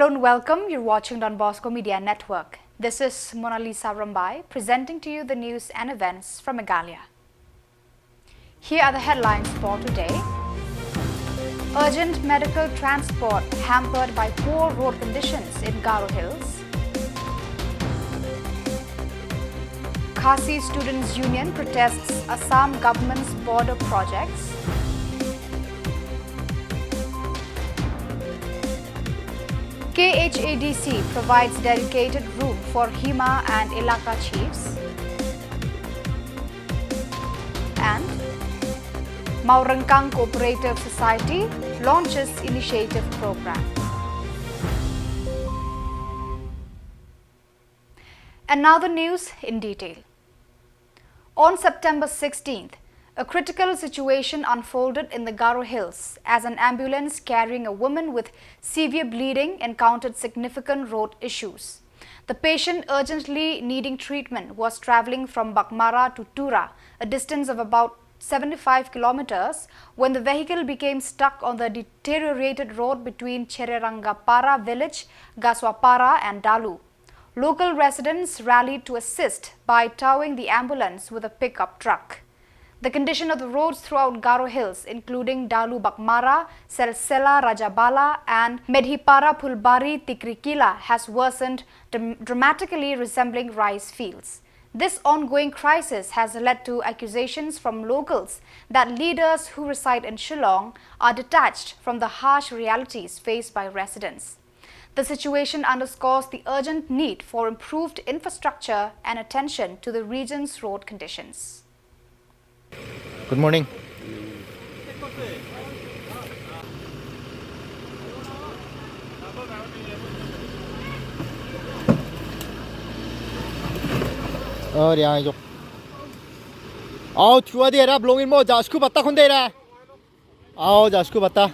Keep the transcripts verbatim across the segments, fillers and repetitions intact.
Hello and welcome. You're watching Don Bosco Media Network. This is Mona Lisa Rambai presenting to you the news and events from Meghalaya. Here are the headlines for today. Urgent medical transport hampered by poor road conditions in Garo Hills. Khasi Students Union protests Assam government's border projects. K H A D C provides dedicated room for Hima and Elaka chiefs. And Mawryngkang Cooperative Society launches initiative program. And now the news in detail. On September sixteenth, a critical situation unfolded in the Garo Hills as an ambulance carrying a woman with severe bleeding encountered significant road issues. The patient urgently needing treatment was traveling from Baghmara to Tura, a distance of about seventy-five kilometers, when the vehicle became stuck on the deteriorated road between Chererangapara village, Gaswapara, and Dalu. Local residents rallied to assist by towing the ambulance with a pickup truck. The condition of the roads throughout Garo Hills, including Dalu Baghmara, Selsela Rajabala, and Medhipara Phulbari Tikrikila, has worsened, dram- dramatically resembling rice fields. This ongoing crisis has led to accusations from locals that leaders who reside in Shillong are detached from the harsh realities faced by residents. The situation underscores the urgent need for improved infrastructure and attention to the region's road conditions. Good morning. Oh, yeah, yo. Aw, thua de ra, blong in mo, ja sku batta khun de ra. Aw, ja sku batta.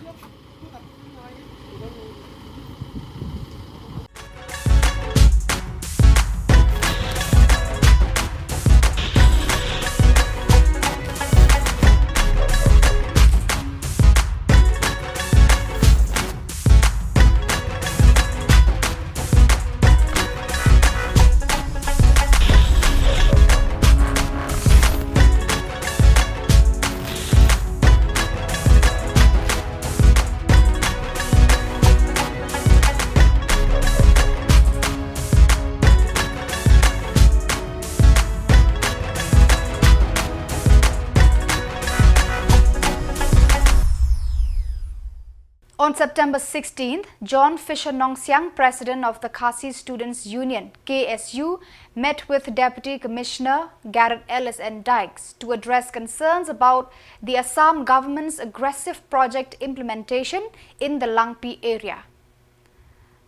On September sixteenth, John Fisher Nongsiang, president of the Khasi Students Union, K S U, met with Deputy Commissioner Garod Ellis and Dykes to address concerns about the Assam government's aggressive project implementation in the Langpi area.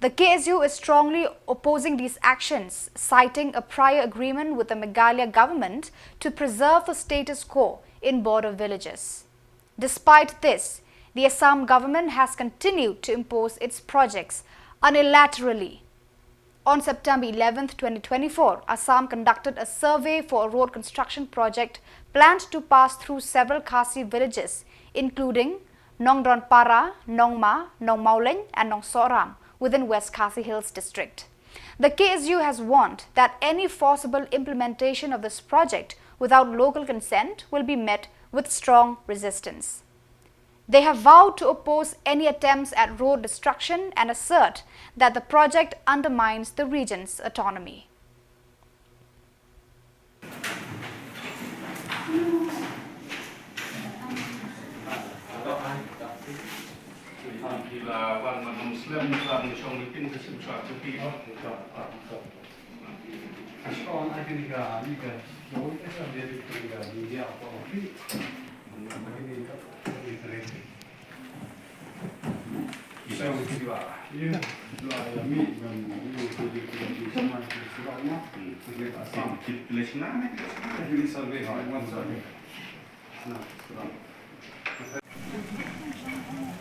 The K S U is strongly opposing these actions, citing a prior agreement with the Meghalaya government to preserve the status quo in border villages. Despite this, the Assam government has continued to impose its projects unilaterally. On September eleventh, twenty twenty-four, Assam conducted a survey for a road construction project planned to pass through several Khasi villages, including Nongdronpara, Nongma, Nongmawleng, and Nongsohram within West Khasi Hills district. The K S U has warned that any forcible implementation of this project without local consent will be met with strong resistance. They have vowed to oppose any attempts at road destruction and assert that the project undermines the region's autonomy.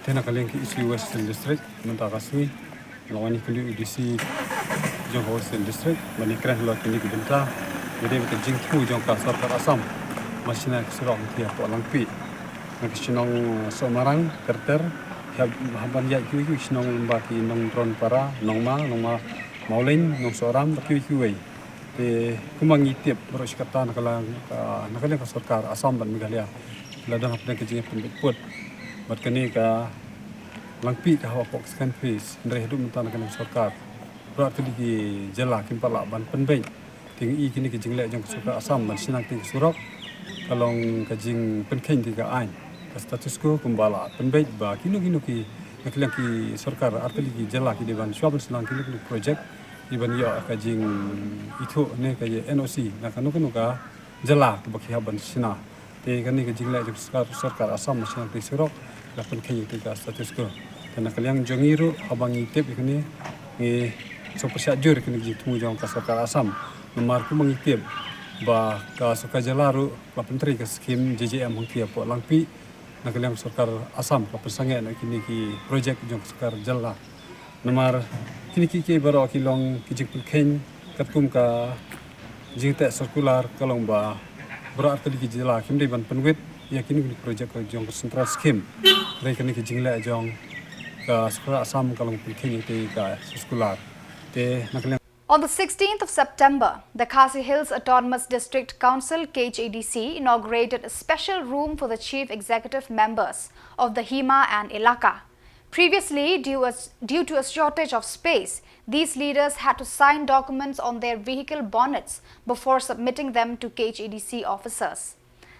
Te na ka liang ka East West District mynta ka sngi la wan ïakynduh u D C jong ka West District ban ïakren halor kine ki bynta. Ïadei bad ka jingthmu jong ka sorkar Assam ban shna ka surok hapoh Langpi na ka shnong, eh, Sohmarang, Kerter, Hap, hap ban ïaid kiwei kiwei shnong lyngba ki Nongdron Para, Nongma, Nongma Mawleng, Nongsohram, bad kiwei kiwei. Te kumba ngi tip baroh shi katta na ka liang ka, na ka liang ka sorkar Assam bad Meghalaya la don hapdeng ka jingïapynbeit pud. Bad kane ka Langpih ka hap hapoh ka second phase, hynrei haduh mynta na ka liang sorkar, baroh artylli ki jylla kim pat lah ban pynbeit. Te ngi i kine ki jingleh jong ka sorkar Assam ban shna kine ki surok ka long ka jingpynkheiñ ïa ka aiñ, ka status quo, kumba la pynbeit ba kino kino ki, na ka liang ki sorkar artylli ki jylla ki dei ban shuwa ban shna kino kino project, ki ban ïoh ka jingithuh ne ka N O C na kano kano ka jylla kaba ki hap ban shna. Te kane ka jingleh jong ka sorkar, sorkar Assam ban shna kine ki surok la pynkheiñ ïa ka status quo. Te na ka liang jong ngi ruh haba ngi tip ïa kane, ngi sngewpyrshah jur ïa kane ka jingthmu jong ka sorkar Assam. Namar kumba ngi tip ba ka sorkar jylla ruh la pyntrei ka skim J J M hangtei hapoh Langpih. Na ka liang sorkar Assam ka pynsangeh na kine ki project jong ka sorkar jylla. Namar kine kiei kiei baroh ki long ki jingpynkheiñ katkum ka jingteh circular, ka long ba baroh artylli ki jylla kim dei ban pynwit ïa kine ki project jong ka central scheme. Hynrei kane ka jingleh jong ka sorkar Assam ka long pynkheiñ ïa ka circular. Te na ka liang On the sixteenth of September, the Khasi Hills Autonomous District Council, K H A D C, inaugurated a special room for the chief executive members of the Hima and Elaka. Previously, due, as, due to a shortage of space, these leaders had to sign documents on their vehicle bonnets before submitting them to K H A D C officers.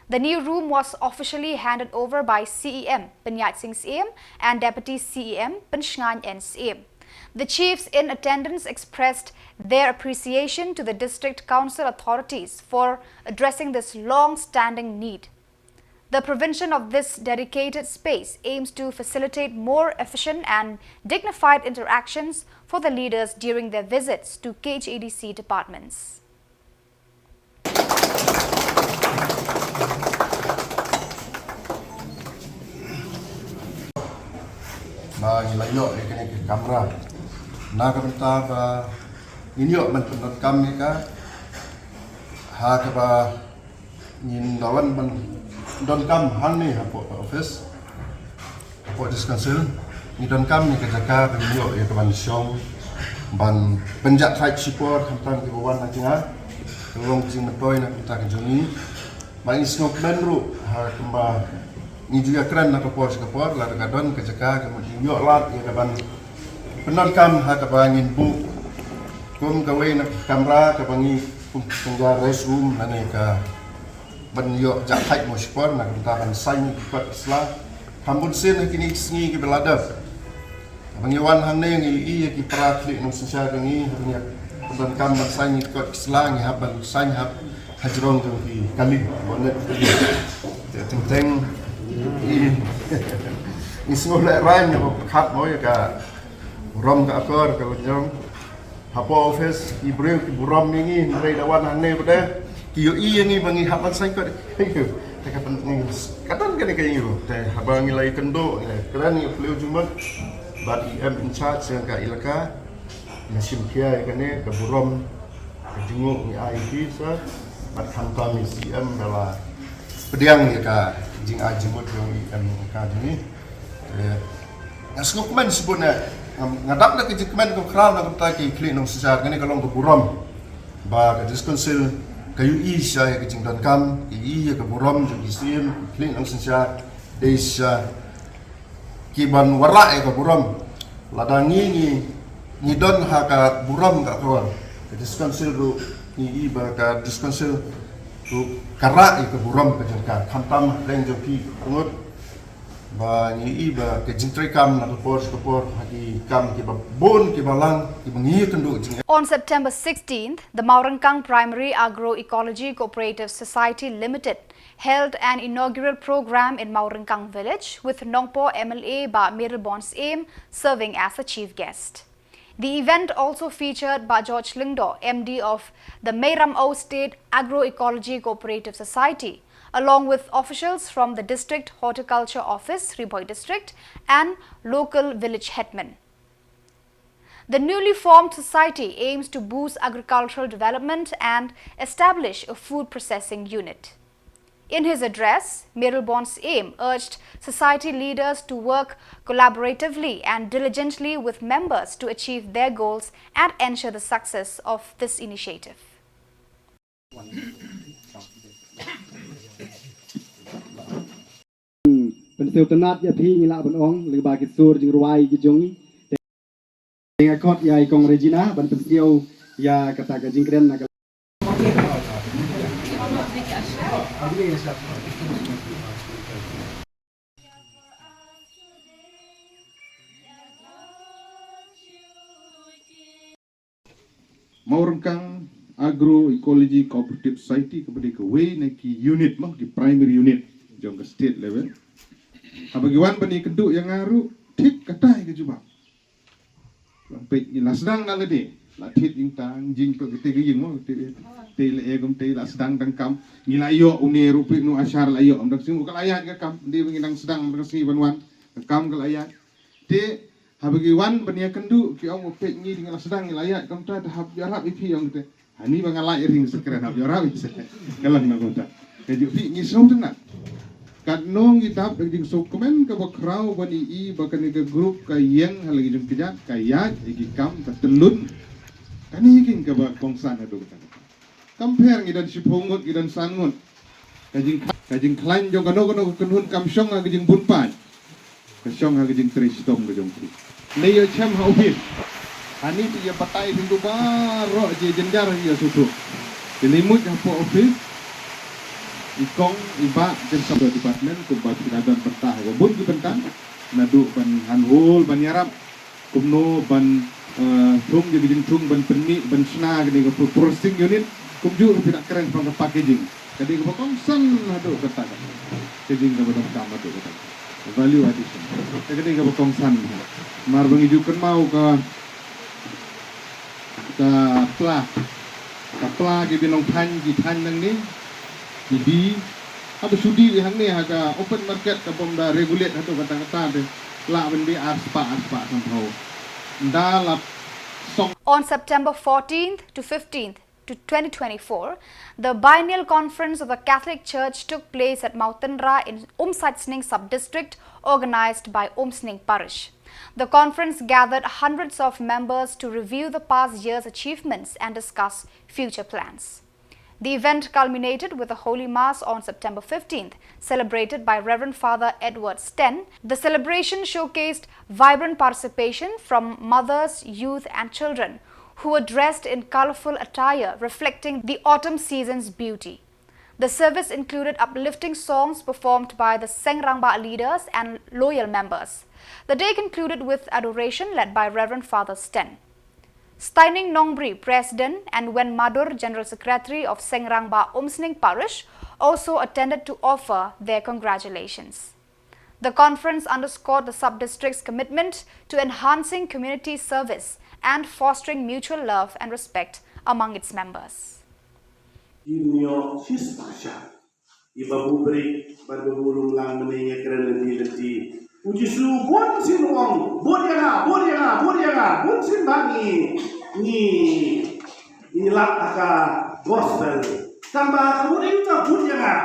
The new room was officially handed over by C E M Pynjait Singh Syiem and Deputy C E M Pynshngaiñ N Syiem. The chiefs in attendance expressed their appreciation to the district council authorities for addressing this long-standing need. The provision of this dedicated space aims to facilitate more efficient and dignified interactions for the leaders during their visits to K H A D C departments. Ba ngi la ïoh ïa kane ka kamra na ka bynta ba ngin ïoh ban pyndonkam ïa ka ha kaba ngin da wan ban donkam hangne hapoh ka office. Hapoh District Council ngi donkam ïa ka jaka ba ngin ïoh ïa ka ban shong ban pynjah thait shipor khamtam kiba wan na jngai. Ka long ka jingmyntoi na ka bynta ka jong ngi. Ba ngi sngewkmen ruh ha kumba ngi ju ïakren na ka por sha ka por lada ka don ka jaka ka mut ngi ïoh lad ïa ka ban pyndonkam ha kaba ngin buh kum kawei na ka kamra kaba ngi kum ka rest room lane ka ban ïoh jah thait mo shipor na ka bynta ban saiñ ïa ki kot ki sla. Kham bun sien ha kine ki sngi kiba la dep. Haba ngi wan hangne ngi ïohi ïa ki para khlieh nongsynshar jong ngi haba ngi ïa pyndonkam ban saiñ ïa ki kot ki sla ngi hap ban saiñ hap hajrong jong ki kali bonnet kali. Te teng teng ngi ngi sngewlehraiñ haba pyrkhat mo ïa ka burom ka akor ka lynjong. Hapoh office ki briew ki burom ïa ngi hynrei da wan hangne pat de ki ïohi ïa ngi ba ngi hap ban saiñ kot. Te ka don kane ka ïohi te haba ngi la ïakynduh ngi la kren ïa phylliew jingmut bad E M in charge jong ka elaka. Ngi shim khia ïa kane ka burom ka jingmut ngi ai ïa ki sa bad khamtam ïa C M ba la pdiang ïa ka jingai jingmut jong E M ka jong ngi. Nga sngewkmen shibun eh. Nga dap na ka jingkmen ka khraw na ka bynta ki khlieh nongsynshar kane ka long ka burom ba ka District Council ka ïohi shisha ïa ka jingdonkam, ka ïohi ïa ka burom jong ki sien ki khlieh nongsynshar dei shisha ki ban wanrah ïa ka burom. Lada ngi ngi ngi don ha ka burom ka akor ka District Council ruh ngi ïohi ba ka District Council ruh ka rah ïa ka burom ka jong ka khamtam hapdeng jong ki ngut. Ba ngi i ba ka jingtrei kam na ka por sha ka por ha ki kam kiba bun kiba lang kiba ngi ïakynduh jing. On September sixteenth, the Mawryngkang Primary Agroecology Cooperative Society Limited held an inaugural program in Mawryngkang village with Nongpoh M L A Bah Mayralborn Syiem serving as the chief guest. The event also featured Bah George Lyngdoh, M D of the Meiram Au State Agroecology Cooperative Society, along with officials from the District Horticulture Office, Ri Bhoi District, and local village headmen. The newly formed society aims to boost agricultural development and establish a food processing unit. In his address, Mayralborn's Aim urged society leaders to work collaboratively and diligently with members to achieve their goals and ensure the success of this initiative. Pynsngewtynnat ïa phi ngi lah ban ong lyngba ki sur jingrwai ki jong ngi. Te nga khot ïa i Kong Regina ban pynsngew ïa kata ka jingkren na ka Mawryngkang Agro Ecology Cooperative Society kaba dei kawei na ki unit mo, ki primary unit jong ka state level. Haba ki wan ban ïakynduh ïa nga ruh, thik kata ka jubab. Lang peit ngi la sdang na lade, la thied ïing tang jingpeit kata ka ïing mo, kata te la e kum te la sdang dang kam. Ngi la ïoh une ruh peit nu ashar la ïoh, ym dang sngi ka la ïaid ka kam, dei ba ngi dang sdang dang sngi ban wan, ka kam ka la ïaid. Te haba ki wan ban ïakynduh ki ong ba peit ngi dang la sdang ngi la ïaid kumta, te hap ïarap ïa phi ong te. Hani ba nga la ïa ring sa kren hap ïarap ïa sa. Ka lang na kumta. Ka ju phi ngi sngewtynnat. Katno ngi dap da ka jingsngewkmen kaba khraw ban ïohi ba kane ka group ka ïeng ha la ki jingkjat, ka ïaid ïa ki kam, ka tyllun. Kane ïa ki kaba kongsan haduh kata. Kam pher ngi don shiphew ngut, ngi don san ngut. Ka jing, ka jingkhlaiñ jong kano kano ka kynhun kam shong ha ka jingbun paid. Ka shong ha ka jingtrei shitom ka jong ki. Lei ïa shem ha ophis. Hani te ïa batai phi tu baroh je jynjar ïa sutu. Te lei mut hapoh ophis. I kong, i bah, jong sub department, kumba phi la don bynta ha ka bun ki bynta. Naduh ban hanhol, ban ïarap. Kumno ban, eh, thung ïa ka jingthung ban pynmih ban shna kane ka pro-, processing unit, kumjuh phi da kren shaphang ka packaging. Ka dei kaba kongsan haduh katta ka packaging kaba donkam haduh katta. Value addition. Ka dei kaba kongsan. Namar ba ngi ju kynmaw ka, ka pla. Ka pla ki ba nongthaiñ, ki thaiñ nangne, ki die, haba shu die hangne ha ka open market, ka bym da regulate haduh katta katta te, lah ban die ar spah, ar spah sanphew. Nda la song. On September fourteenth to fifteenth to twenty twenty-four, the biennial conference of the Catholic Church took place at Mawtynrah in Umsait Sning sub-district, organized by Umsning Parish. The conference gathered hundreds of members to review the past year's achievements and discuss future plans. The event culminated with a Holy Mass on September fifteenth, celebrated by Reverend Father Edward Sten. The celebration showcased vibrant participation from mothers, youth, and children, who were dressed in colorful attire reflecting the autumn season's beauty. The service included uplifting songs performed by the Seng Rangbah leaders and loyal members. The day concluded with adoration led by Reverend Father Sten. Steining Nongbri, President, and Wen Madur, General Secretary of Seng Rangbah Umsning Parish, also attended to offer their congratulations. The conference underscored the sub-district's commitment to enhancing community service and fostering mutual love and respect among its members. Ïa shi spah shah. Ïa ba buh brik bad ba buh lumlang mynne ngi kren lynti lynti. U Jisu bun sien u ong, bud ïa nga, bud ïa nga, bud ïa nga, bun sien ba ngi, ngi, ngi lap ha ka gospel. Tang ba ka bud ïa nga, bud ïa nga.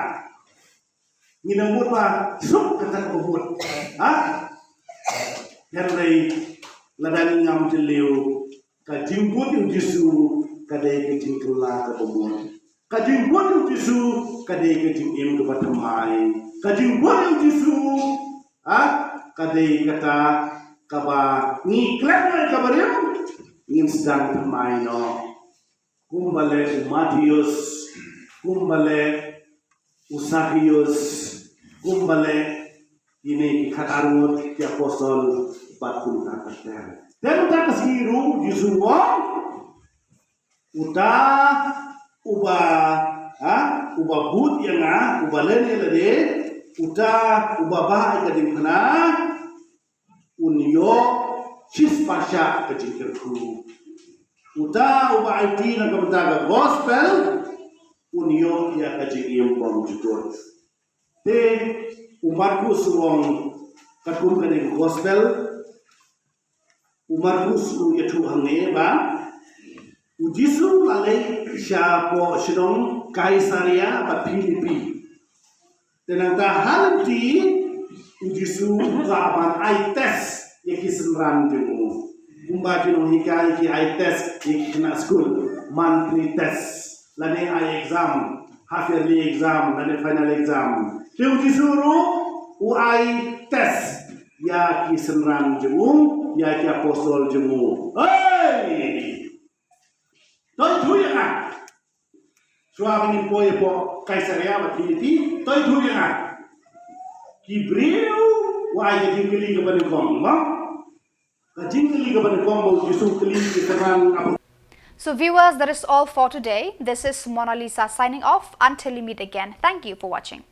Ngi nang bud ba suk kata ka bud. Ha? Hynrei lada ngi ngam jylliew, ka jingbud ïa u Jisu ka dei ka jingkylla kaba mut. Ka jingbud ïa u Jisu ka dei ka jingim kaba thymmai. Ka jingbud ïa u Jisu, ha, ka dei kata kaba ngi klet ïa kaba rim, ngin sdang thymmai noh. Kumba leh u Mathaios, kumba leh u Sakios, kumba leh kine ki khatar ngut ki apostol bad kumta ter ter. Te mynta ka sngi ruh u Jisu u ong, uta uba, ha, uba bud ïa nga, uba len ïa lade, uta uba bah ïa ka diengphna, un ïoh shi spah shah ka jingkyrkhu. Uta uba aiti na ka bynta ka gospel un ïoh ïa ka jingim bymjukut. Te u Markus u ong katkum kane ka gospel, u Markus u ïathuh hangne ba u Jisu u la leit shapoh shnong Kaisaria bad Philipi. Te nangta ha lynti u Jisu u kwah ban ai test ïa ki synran jong u. Kumba ki nonghikai ki ai test ïa ki khynnah skul, monthly test lane ai exam, half yearly exam lane final exam. Te u Jisu ruh u ai test ïa ki synran jong u, ïa ki apostol jong u. Hei! To ïathuh ïa nga. Shuwa ba ngin poi hapoh Kaisaria bad Philipi, to ïathuh ïa nga. Ki briew u ai ka jingkylli kaba nyngkong, mo? Ka jingkylli kaba nyngkong ba u Jisu u kylli ki synran. So viewers, that is all for today. This is Mona Lisa signing off. Until we meet again, thank you for watching.